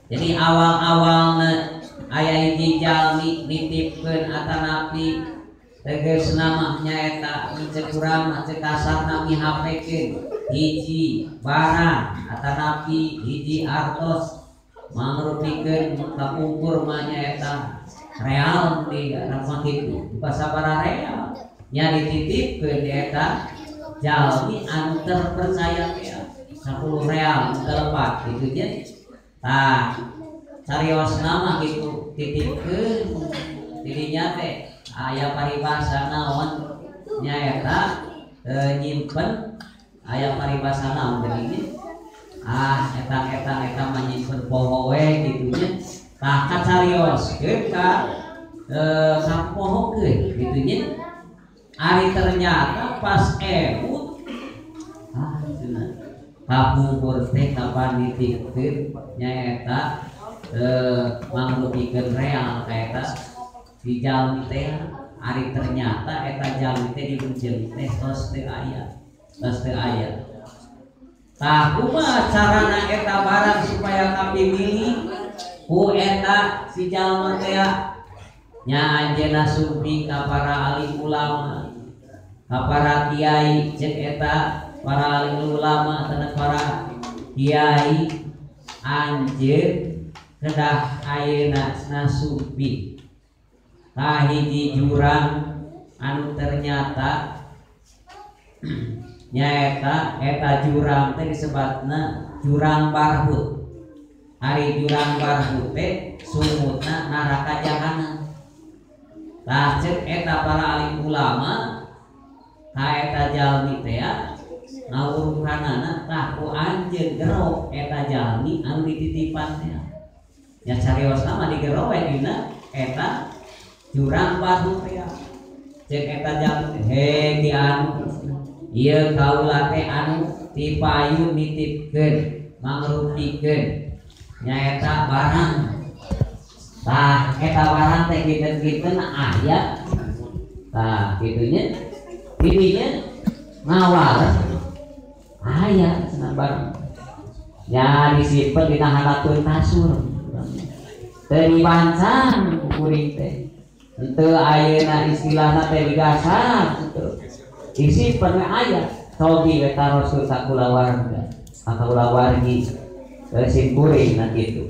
Jadi awal-awalna aya hiji jalmi nitipkeun atanapi tegasna mah nyaeta ceuk urang mah ceuk kasarna mihapekeun hiji barang atanapi hiji artos mangrupikeun kapungkur mah nyaeta real di mah kitu sabaraha real nya dititipkeun di eta jalmi anu terpercaya teh 10 real telepat kitu nya. Tah cariosna mah kitu titipkeun dirinya teh aya paribasa naon nyaeta nyimpen aya paribasa naon geuning ah etang-etang eta mah nyimpen poho we kitu nya. Tah kacarioskeun ka kapohokeun kitu nya. Ari ternyata pas emut ah cenah kapungkur teh kapan dititipkeun nyaeta mangrupikeun real ka eta di jalmi teh. Ari ternyata eta jalmi teh di ujung teh tos teu aya, tos teu aya. Tah kumaha carana eta barang supaya kapimilih ku eta si jalma teh nya anjeunna sumping ka para alim ulama, ka para kiai. Ceuk eta para alim ulama atawa para kiai, anjeun kedah ayeuna nasumping ka hiji jurang anu ternyata nyaeta eta jurang teh disebatna jurang barhut. Ari jurang barhut teh sumutna neraka jahanam. Tah ceuk eta para alim ulama ka eta jalmi teh ngawuruhanana tah ku anjeun gero eta jalmi anu dititipan teh nya cariosna mah digero we dina eta jurang barhut teh. Ceuk eta jalmi he di anu ieu kaula teh anu tipayun nitipkeun mangrupikeun nyaeta barang. Tah eta barang teh kinten-kinten aya. Tah kitu nya didinya ngawal aya cenah barang nya disimpen dina handapeun kasur teu dibancang ku kuring teh henteu ayeuna istilahna teh digasak kitu disimpen we aya cobi we taros ka kulawarga ka kulawargi sim kuring na kitu.